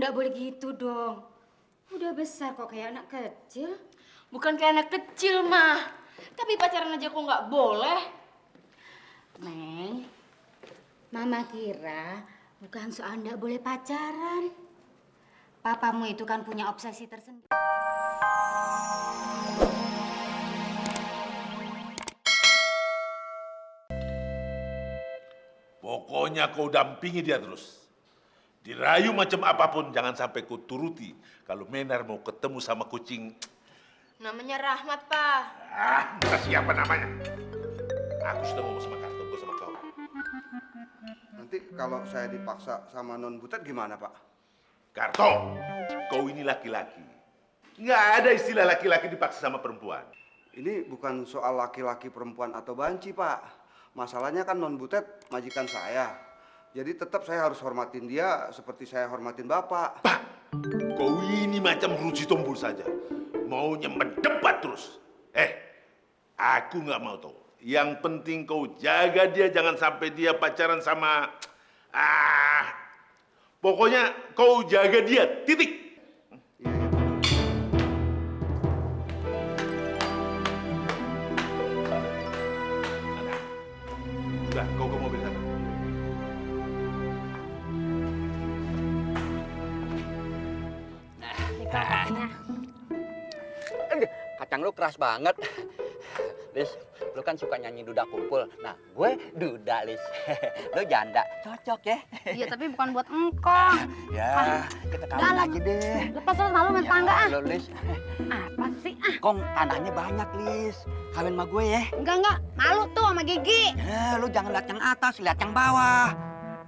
nggak boleh gitu dong. Udah besar kok kayak anak kecil. Bukan kayak anak kecil, mah. Tapi pacaran aja kok nggak boleh. Neng, Mama kira bukan soal nggak boleh pacaran. Papamu itu kan punya obsesi tersendiri. Pokoknya kau dampingi dia terus. Dirayu macam apapun, jangan sampai kau turuti. Kalau Menar mau ketemu sama kucing. Namanya Rahmat, Pak. Entah siapa namanya. Aku sudah ngomong sama Karto, gue sama kau. Nanti kalau saya dipaksa sama non Butet gimana, Pak? Karto, kau ini laki-laki. Nggak ada istilah laki-laki dipaksa sama perempuan. Ini bukan soal laki-laki perempuan atau banci, Pak. Masalahnya kan non Butet majikan saya. Jadi tetap saya harus hormatin dia seperti saya hormatin Bapak. Pak, kau ini macam ruci tombol saja. Maunya mendebat terus. Aku nggak mau tahu. Yang penting kau jaga dia, jangan sampai dia pacaran sama... Pokoknya kau jaga dia, titik. Udah, kau ke mobil sana. Kacang lu keras banget. Lis, lu kan suka nyanyi duda kumpul. Nah, gue duda, Lis. Lu janda, cocok ya. Iya, tapi bukan buat engkong. Ya, kita kawin aja deh. Lepas lu malu main tanggaan. Lu, Lis. Apa sih? Kong, tanahnya banyak, Lis. Kawin sama gue ya. Enggak. Malu tuh sama Gigi. Ya, lu jangan lihat yang atas, lihat yang bawah.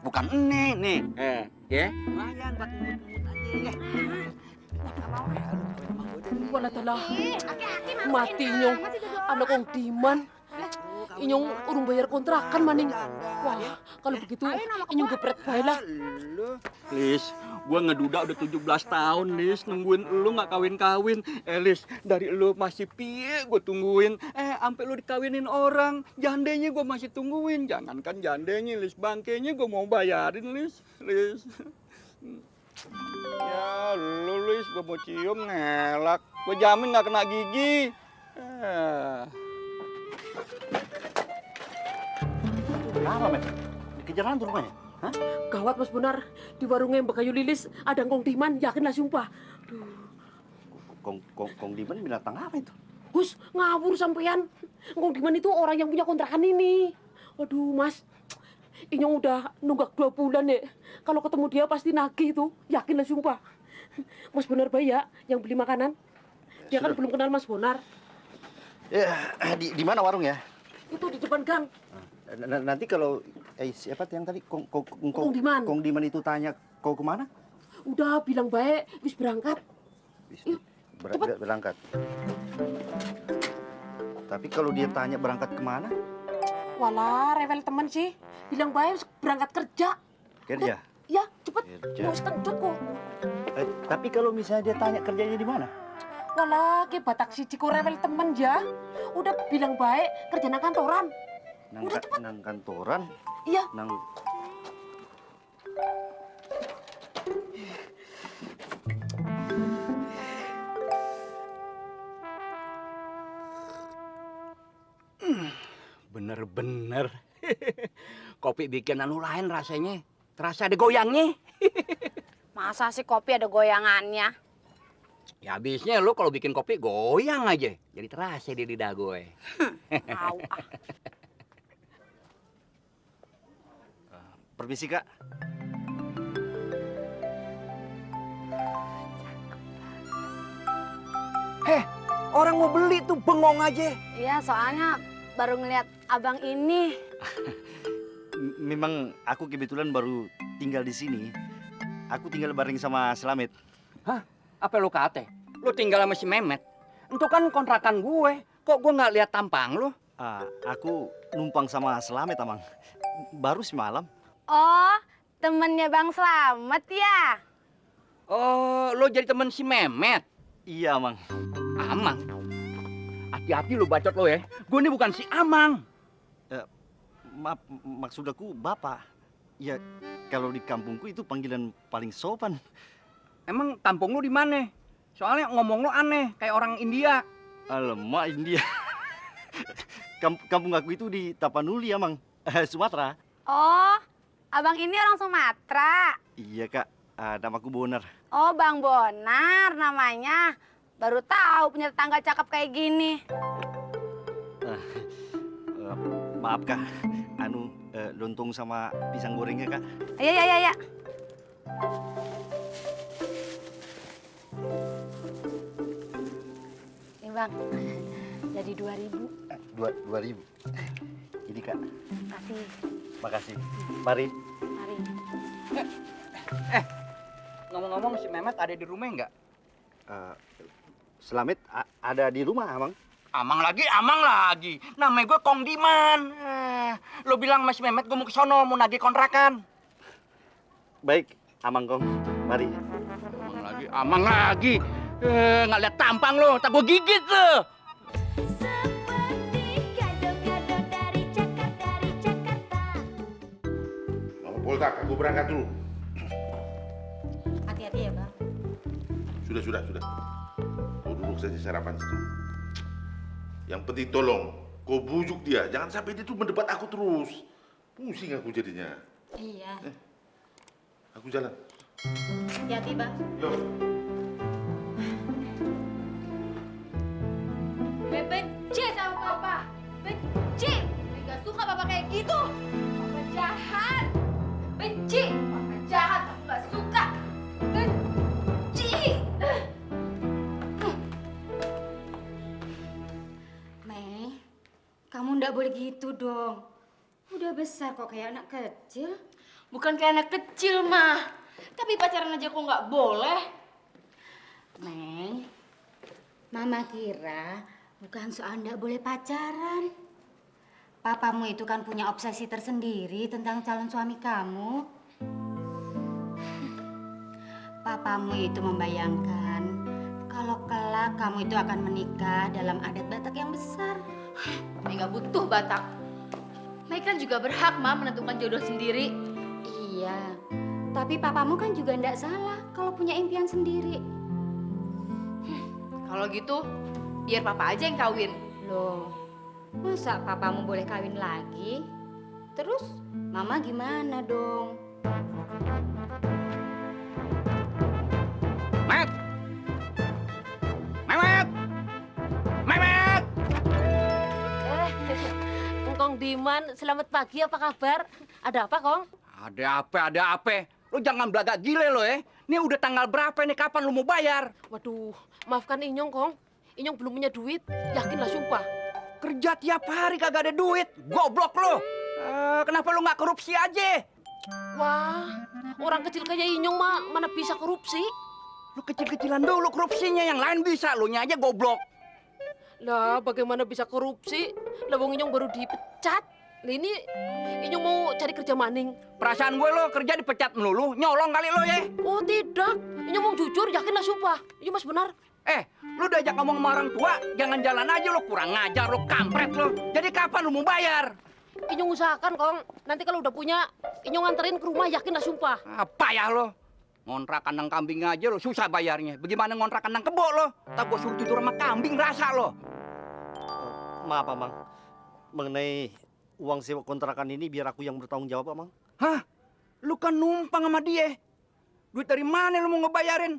Bukan ini, nih. Ya. Lumayan buat ngemut-ngemut aja ya. Wala tala. Mati inyong. Anak kong Diman. Inyong urung bayar kontrakan maning. Wah, kalau begitu inyong gepret bae lah. Lis, gua ngeduda udah 17 tahun, Lis. Nungguin lu nggak kawin-kawin. Lis, dari lu masih piye gua tungguin. Sampai lu dikawinin orang. Jandenya gua masih tungguin. Jangankan jandenya, Lis. Bangkainya gua mau bayarin, Lis. Lis. Ya, lu, Lis. Gua mau cium ngelak. Gua jamin nggak kena gigi. Kenapa, Men? Dikejar hantu rupanya? Hah? Gawat Mas Bonar, di warungnya Mbak Kayu Lilis ada Kong Diman, yakinlah sumpah. Kong Diman binatang apa itu? Gus, ngawur sampean. Kong Diman itu orang yang punya kontrakan ini. Waduh, Mas. Inyong udah nunggak 2 bulan ya. Kalau ketemu dia pasti nagih itu, yakinlah sumpah. Mas Bonar baik ya yang beli makanan. Dia kan belum kenal Mas Bonar. Ya, di mana warungnya? Itu di depan gang. Nanti kalau siapa yang tadi Kong Diman. Kong Diman itu tanya kau kemana? Udah bilang baik, wis berangkat. Berangkat. Tapi kalau dia tanya berangkat kemana? Walah, rewel temen sih. Bilang baik berangkat kerja. Kerja? Ya, cepet. Kerja. Mau kentut kok. Tapi kalau misalnya dia tanya kerjanya di mana? Walah, ke Batak siji kok rewel temen ya. Udah bilang baik kerja nang kantoran. Nang kantoran? Iya. Bener-bener. Kopi bikin anu lain rasanya. Terasa ada goyangnya. Masa sih kopi ada goyangannya? Ya habisnya lu kalau bikin kopi goyang aja. Jadi terasa di lidah gue. Tahu ah. Permisi, Kak. Orang mau beli tuh bengong aja. Iya, soalnya baru ngeliat abang ini. Memang aku kebetulan baru tinggal di sini. Aku tinggal bareng sama Slamet. Hah? Apa lu kate? Lu tinggal sama si Memet? Itu kan kontrakan gue. Kok gue nggak lihat tampang lu? Aku numpang sama Slamet, Amang. Baru semalam. Oh, temennya Bang Slamet ya? Oh, lo jadi temen si Memet? Iya, Amang. Amang? Hati-hati lu bacot lo ya. Gue ini bukan si Amang. Maksud aku Bapak. Ya, kalau di kampungku itu panggilan paling sopan. emang kampung lu di mana? Soalnya ngomong lu aneh, kayak orang India. Alamak, India. Kampung aku itu di Tapanuli, Amang. Sumatera. Oh, abang ini orang Sumatera. Iya, Kak. Namaku Bonar. Oh, Bang Bonar namanya. Baru tahu punya tetangga cakep kayak gini. Maaf, Kak. Lontong sama pisang gorengnya, Kak. Iya. Nih, Bang. Jadi 2.000. 2.000. Ini, Kak. Kasih. Makasih. Mari. Mari. Ngomong-ngomong si Mehmet ada di rumah nggak? Selamet ada di rumah, Amang. Amang lagi. Namanya gue Kong Diman. Lo bilang Mas Mehmet gue mau ke sono, mau nagih kontrakan. Baik, Amang Kong. Mari. Amang lagi. Nggak lihat tampang lo, tak gue gigit lo. Mama Poltak, aku berangkat dulu. Hati-hati ya, Bang. Sudah. Kau duduk saja sarapan situ. Yang penting tolong, kau bujuk dia. Jangan sampai dia tuh mendebat aku terus. Pusing aku jadinya. Iya. Aku jalan. Hati-hati, Bang. Yo. Gue benci sama papa. Benci. Gue gak suka papa kayak gitu. Papa jahat. Benci. Papa jahat, aku gak suka. Benci. Mei, kamu ndak boleh gitu dong. Udah besar kok kayak anak kecil. Bukan kayak anak kecil, mah. Tapi pacaran aja kok nggak boleh. Mei, Mama kira bukan soal ndak boleh pacaran. Papamu itu kan punya obsesi tersendiri tentang calon suami kamu. Papamu itu membayangkan kalau kelak kamu itu akan menikah dalam adat Batak yang besar. Mei nggak butuh Batak. Mei kan juga berhak, mah, menentukan jodoh sendiri. Iya, tapi papamu kan juga ndak salah kalau punya impian sendiri. Kalau gitu, biar papa aja yang kawin. Loh, masa papamu boleh kawin lagi? Terus mama gimana dong? Mehmet! Kong Diman, selamat pagi, apa kabar? Ada apa, Kong? Ada apa? Lo jangan belagak gile lo ya. Ini udah tanggal berapa nih, kapan lo mau bayar? Waduh, maafkan Inyong, Kong. Inyong belum punya duit, yakinlah sumpah. Kerja tiap hari kagak ada duit. Goblok lo. Kenapa lo nggak korupsi aja? Wah, orang kecil kayak Inyong mah mana bisa korupsi? Lo kecil-kecilan dulu korupsinya, yang lain bisa. Lo nya aja goblok. Lah, bagaimana bisa korupsi? Lah, wong Inyong baru dipecat. Lah ini Inyong mau cari kerja maning. Perasaan gue lo kerja dipecat melulu, nyolong kali lo ya. Oh tidak, Inyong mau jujur, yakinlah sumpah. Iya mas benar. Lo diajak ngomong sama orang tua, jangan jalan aja lo, kurang ngajar lo, kampret lo. Jadi kapan lo mau bayar? Inyong usahakan, Kong. Nanti kalau udah punya, Inyong nganterin ke rumah, yakinlah sumpah. Apa ya lo? Ngontrak kandang kambing aja lo, susah bayarnya. Bagaimana ngontrak kandang kebo lo? Tak gue suruh tidur sama kambing, rasa lo. Maaf, Amang. Mengenai uang sewa kontrakan ini biar aku yang bertanggung jawab, Amang. Hah? Lu kan numpang sama dia. Duit dari mana lu mau ngebayarin?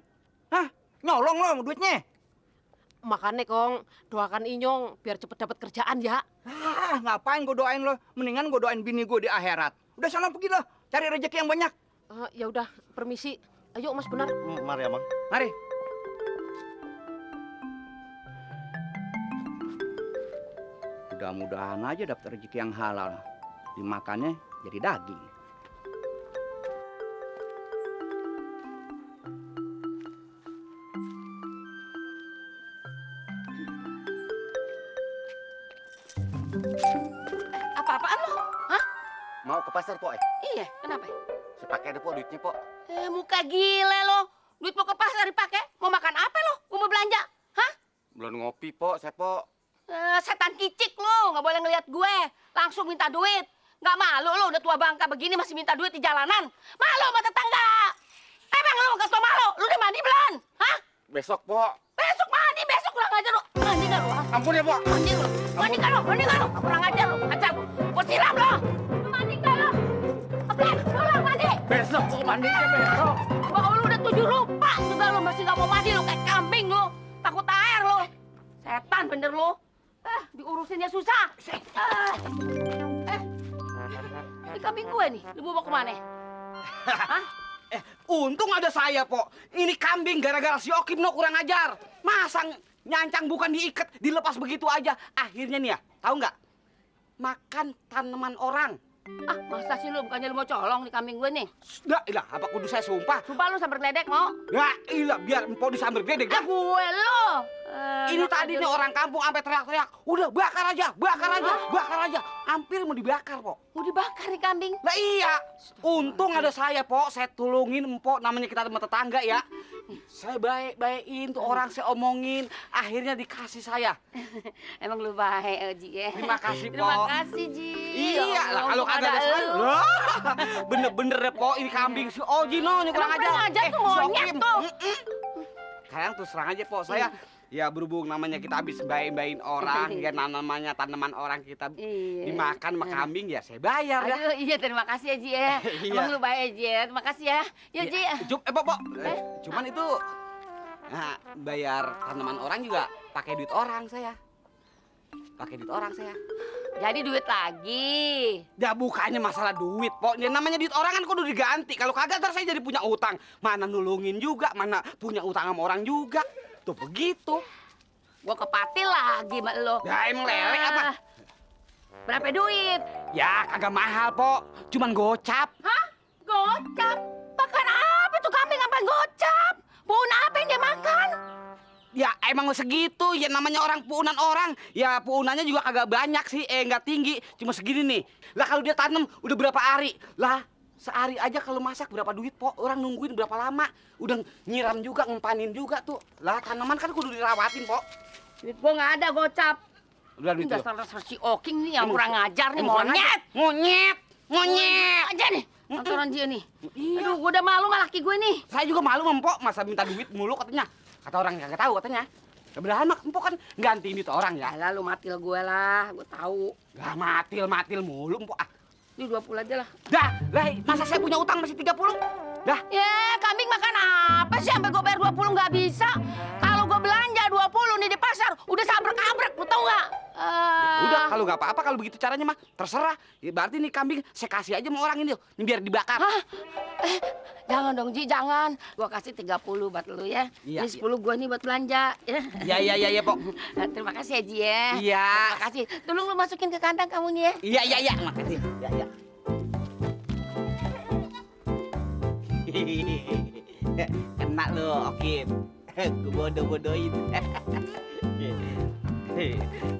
Hah? Nyolong lo duitnya? Makanya, Kong, doakan Inyong biar cepet dapat kerjaan ya. Ngapain gue doain lo? Mendingan gue doain bini gue di akhirat. Udah sana pergi lo, cari rezeki yang banyak. Ya udah, permisi. Ayo, Mas Benar. Mari, Amang. Mari. Mudah-mudahan aja dapat rezeki yang halal. Dimakannya jadi daging. Apa-apaan lo? Hah? Mau ke pasar, Po? Iya, kenapa? Sepakai deh, Po, duitnya, Po. Muka gile lo. Duit mau ke pasar dipakai. Mau makan apa lo? Gue mau belanja. Hah? Belum ngopi, Po, saya, Po. Setan kicik lo. Nggak boleh ngelihat gue. Langsung minta duit. Nggak malu lo udah tua bangka begini masih minta duit di jalanan. Malu sama tetangga. Emang lo nggak tua malu? Lu udah mandi belum? Besok, Pok. Besok mandi, besok kurang ajar lu. Mandi nggak lu? Ampun ya, Pok. Mandi lu. Mandi nggak lu? Mandi nggak lu? Kurang ajar lu. Ajar lu. Gua siram lu. Lu mandi nggak lu? Oke, pulang mandi. Besok, Pok. Mandinya besok. Bang, lu udah 7 rupa juga lu masih nggak mau mandi lu kayak kambing lu. Takut air lu. Setan bener lu. Diurusinnya susah. Ini kambing gue nih. Lu mau kemana? Hah? Untung ada saya, Pok. Ini kambing gara-gara si Okim no kurang ajar. Masang nyancang bukan diikat, dilepas begitu aja. Akhirnya nih ya, tahu nggak? Makan tanaman orang. Ah, masa sih lu bukannya lu mau colong nih kambing gue nih? Dah, ilah, apa kudu saya sumpah? Sumpah lu sambar geledek mau? Ya, ilah, biar empok disamber gede Ah, dah. gue lu. Ini tadi nih orang kampung sampai teriak-teriak, udah bakar aja, bakar aja, bakar aja. Hampir mau dibakar, Pok. Mau dibakar nih kambing. Lah iya, untung ada saya, Pok. Saya tulungin empok, namanya kita teman tetangga ya. Saya baik-baikin tuh orang, saya omongin. Akhirnya dikasih saya. Emang lu baik, Ji ya. Terima kasih, Po. Terima kasih, Ji. Iya lah, kalau untung kagak ada saya. lu. Loh, bener-bener deh, Pok. Ini kambing si Oji no, kurang Emang aja. kurang ajar tuh, si monyet Okim. tuh. Sekarang terus serang aja, Pok. Saya ya berhubung namanya kita habis baik-baikin orang, ya namanya tanaman orang kita Iya. dimakan sama kambing, ya saya bayar ya. Aduh, iya terima kasih ya, Ji ya. Iya. Emang lu baik, Ji ya. Terima kasih ya. Ya, Ji. Pok. Cuman itu nah, bayar tanaman orang juga pakai duit orang saya. Pakai duit orang saya. Jadi duit lagi. Ya bukannya masalah duit, Pok. Ya, namanya duit orang kan kudu diganti. Kalau kagak ntar saya jadi punya utang. Mana nulungin juga, mana punya utang sama orang juga. Tuh begitu. Gua kepatil lagi sama lu. Ya emang lele apa? Berapa duit? Ya kagak mahal, Pok. Cuman gocap. Hah? Gocap? Makan apa tuh kambing sampai gocap? Bun apa yang dia makan? Ya emang segitu, ya namanya orang puunan orang. Ya puunannya juga kagak banyak sih, nggak tinggi. Cuma segini nih. Lah kalau dia tanam udah berapa hari? Lah sehari aja kalau masak berapa duit, Pok? Orang nungguin berapa lama? Udah nyiram juga, ngempanin juga tuh. Lah tanaman kan kudu dirawatin, Pok. Duit gua nggak ada gocap. Udah duit Udah lo. dasar si Oking nih yang Emang- kurang ajar nih, emang kurang monyet. aja. Monyet. Aja nih. Aturan dia nih. Iya. Aduh, gua udah malu sama laki gue nih. Saya juga malu sama Empok, masa minta duit mulu katanya. Kata orang yang kagak tahu katanya. Kebenaran mah Empok kan gantiin duit orang ya. Alah lu matil gue lah, gue tahu. Gak matil mulu Empok ah. Ini 20 aja lah. Dah, lah masa saya punya utang masih 30? Dah. Ya, kambing makan apa sih sampai gue bayar 20 nggak bisa? Kalau gue belanja 20 nih di pasar, udah sabrek-abrek, lu tau nggak? Udah, kalau nggak apa-apa, kalau begitu caranya mah terserah. Ya, berarti nih kambing saya kasih aja sama orang ini, ini biar dibakar. Hah? Jangan dong, Ji, jangan. Gua kasih 30 buat lu ya. Iya, Ini 10 gua nih buat belanja. Ya. Iya, Pok. Terima kasih ya, Ji ya. Iya. Terima kasih. Tolong lu masukin ke kandang kamu nih ya. Iya, makasih. Iya. Enak lo, Okim. Gue bodoh-bodohin.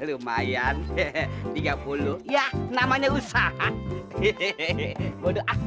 Lumayan. 30. Ya, namanya usaha. Bodoh ah.